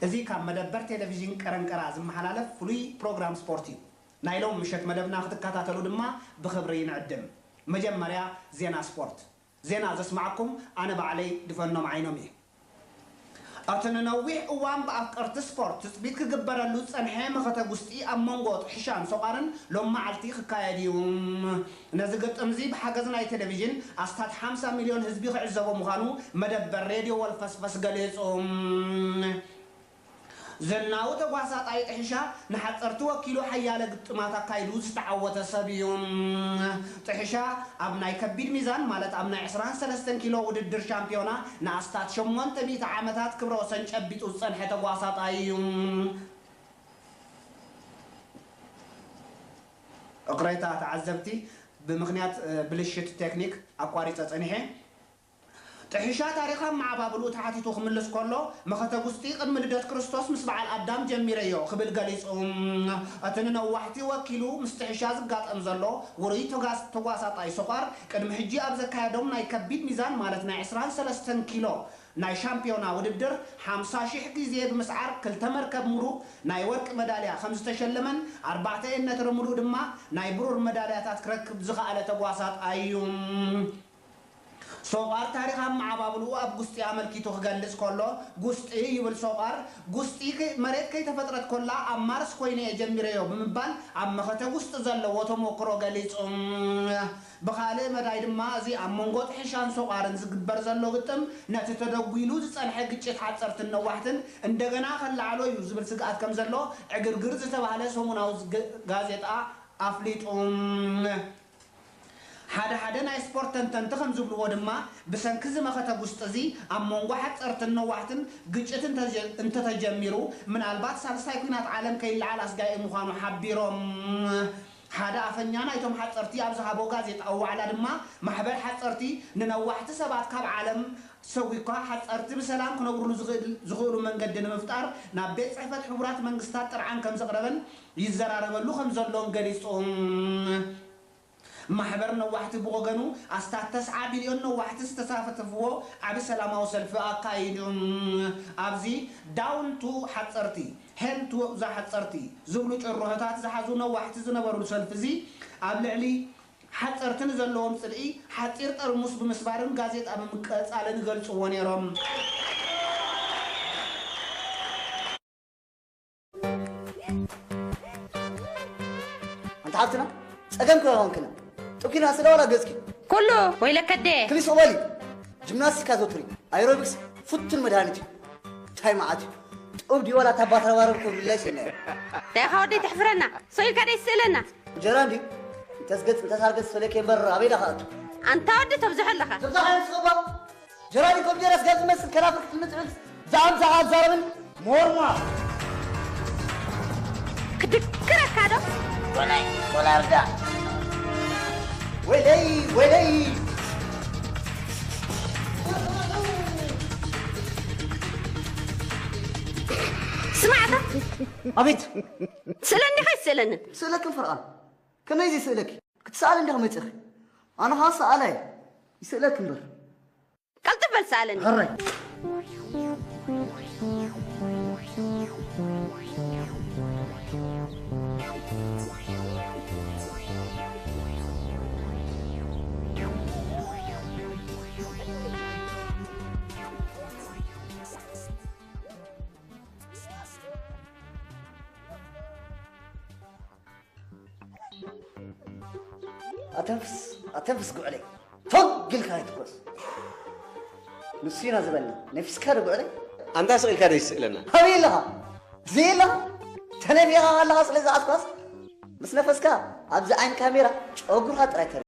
እዚ ካብ መደበር ቴሌቪዥን ቀረንቀራ ዝመሓላለፍ ፍሉይ ፕሮግራም ስፖርት እዩ። ናይ ሎም ምሸት መደብና ክትከታተሉ ድማ ብኽብሪ ንዕድም። መጀመርያ ዜና ስፖርት። ዜና ዘስማዓኩም ኣነ ባዕለይ ድፈኖም ዓይኖም እየ። እቲ ንነዊሕ እዋን ብኣፍቀርቲ ስፖርት ትጽቢት ክግበረሉ ዝጸንሐ መኸተ ጉስጢ ኣብ መንጎ ጥሕሻን ሶቓርን ሎም መዓልቲ ክካየድ እዩ። ነዚ ግጥም እዚ ብሓገዝ ናይ ቴሌቪዥን ኣስታት ሓምሳ ሚልዮን ህዝቢ ክዕዘቦ ምዃኑ መደበር ሬድዮ ወልፈስፈስ ገሊጹ። ዝናዊ ተጓሳጣይ ጥሕሻ ንሓፀርቲ ወኪሉ ሓያለ ግጥማት ኣካይዱ ዝተዓወተ ሰብ እዩ። ጥሕሻ ኣብ ናይ ከቢድ ሚዛን ማለት ኣብ ናይ ዕስራን ሰለስተን ኪሎ ውድድር ሻምፒዮና ንኣስታት ሸሞንተ ሚእቲ ዓመታት ክብረ ወሰን ጨቢጡ ዝፀንሐ ተጓሳጣይ እዩ። እቕሬታ ተዓዘብቲ፣ ብምኽንያት ብልሽት ቴክኒክ ኣቋሪፀ ፀኒሐ። ጥሒሻ ታሪኽ ኣመዓባብልኡ ተሓቲቱ ክምልስ ከሎ፣ መኸተ ጉስጢ ቅድሚ ልደት ክርስቶስ ምስ በዓል ኣዳም ጀሚረዮ ክብል ገሊጹ። እቲ ንነዋሕቲ ወኪሉ ምስ ጥሒሻ ዝጋጠም ዘሎ ውሩይ ተጓስ-፣ ተጓሳጣይ ሶቋር፣ ቅድሚ ሕጂ ኣብ ዘካየዶም ናይ ከቢድ ሚዛን ማለት ናይ ዕስራን ሰለስተን ኪሎ ናይ ሻምፒዮና ውድድር ሓምሳ ሺሕ ግዜ ብምስዓር ክልተ መርከብ ምሉእ ናይ ወርቂ መዳልያ ከም ዝተሸለመን ኣርባዕተ ኤነትረ ምሉእ ድማ ናይ ብሩር መዳልያታት ክረክብ ዝኸኣለ ተጓሳጣይ እዩ። ሶቓር ታሪኽ ኣመዓባብልኡ ኣብ ጉስጢ ኣመልኪቱ ክገልጽ ከሎ፣ ጉስጢ ይብል ሶቓር፣ ጉስጢ ከ-፣ መሬት ከይተፈጥረት ኮላ ኣብ ማርስ ኮይነ እየ ጀሚረዮ ብምባል ኣብ መኸተ ጉስጢ ዘለዎ ተሞክሮ ገሊጹ። ብኻልእ መዳይ ድማ እዚ ኣብ መንጎ ጥሒሻን ሶቓርን ዝግበር ዘሎ ግጥም ነቲ ተደጒሉ ዝጸንሐ ግጭት ሓጸርትን ነዋሕትን እንደገና ከለዓዕሎ እዩ ዝብል ስግኣት ከም ዘሎ ዕግርግር ዝተባህለ ሰሙናዊ ዝ-፣ ግ-፣ ጋዜጣ ኣፍሊጡ። ሓደ ሓደ ናይ ስፖርት ተንተንቲ ከም ዝብልዎ ድማ፣ ብሰንኪ እዚ መኸተ ጉስጢ እዚ ኣብ መንጎ ሓጸርትን ነዋሕትን ግጭት እንተጀ-፣ እንተተጀሚሩ፣ ምናልባት ሳልሳይ ኲናት ዓለም ከይለዓል ኣስጋኢ ምዃኑ ሓቢሮም። ሓደ ኣፈኛ ናይቶም ሓጸርቲ ኣብ ዝሃቦ ጋዜጣዊ ዋዕላ ድማ፣ ማሕበር ሓጸርቲ ንነዋሕቲ ሰባት ካብ ዓለም ሰጒግካ ሓጸርቲ ብሰላም ክነብሩሉ ዝኽእል-፣ ዝኽእሉ መንገዲ ንምፍጣር ናብ ቤት ጽሕፈት ሕቡራት መንግስታት ጥርዓን ከም ዘቕረበን ይዘራረበሉ ከም ዘሎን ገሊጹ። ማሕበር ነዋሕቲ ብወገኑ ኣስታት ተስዓ ቢልዮን ነዋሕቲ ዝተሳተፍዎ ዓቢ ሰላማዊ ሰልፊ ኣካይዱ። ኣብዚ ዳውን ቱ ሓጸርቲ፣ ሄል ቱ ዘ ሓጸርቲ ዝብሉ ጭርሖታት ዝሓዙ ነዋሕቲ ዝነበሩሉ ሰልፊ እዚ ኣብ ልዕሊ ሓጸርቲ ንዘለዎም ጽልኢ ሓጺር ጠርሙስ ብምስባርን ጋዜጣ ብምቅጻልን ይገልጽዎ ነይሮም። ኣንታ ሓፍትና፣ ጸገም ከ ይኾንክና? ጥኪና ስለ ዋላ ገጽኪ? ኩሉ ወይለከ ኣደ። ክሊስ ኦበሊ፣ ጂምናስቲክ ኣዘውትሪ፣ ኣኤሮቢክስ ፍቱን መድሃኒት እዩ። እንታይ መዓት እዩ? ጥብ ድዩ ዋላ እታ ባትራ ባረር ክብልላ ይስእና እየ። እንታይ ኢኻ ወደይ ተሕፍረና? ሰው ኢልካ ደይ ስእለና? እንጀራ እንድዩ? እንተስ ገጽ፣ እንተስ ኣርገጽ ፈለክ እምበር ኣበይ ኢኻ ኣቱ? ኣንታ ወዲ ተብዝሖ ኣለኻ። ተብዝሖ ኣይንስቕባ። ጀራኒ ኮምፒተር ስጋ ዝመስል ከናፍር ክትምጽዕት ዝኣምሳኻ ኣዛረብን ሞርሟ። ክድክረካ ዶ? ወላይ ዶላር ዳ። ወይለይ፣ ወይለይ። ስማዕታ። ኣቤት። ስእለኒ ኸይ ስእለኒ? ስእለክን ፈርቓን። ከመይ እዚ ስእለኪ? ክትሰኣሊ እንዲኻ መጺኺ። ኣነ ኸኣ ሰኣላይ። ይስእለኪ እምበር። ቀልጥፍ በል ሰኣለኒ። ሕራይ። ኣተንፍስ፣ ኣተንፍስ ጉዕለይ። ቶግ ኢልካ ኣይትኮስ። ንሱ ኢና ዝበልና። ነፊስካ ዶ ጉዕለይ? ኣንታ ስቕ ኢልካ ዶ ይስእለና? ኣበይ ኣለኻ? ዘይ ኣለኻ? ተነፊኻ ኣለኻ ስለ ዝኣስኳስ፣ ምስ ነፈስካ ኣብዚ ዓይኒ ካሜራ ጨጉርኻ ጥራይ ተርኢ።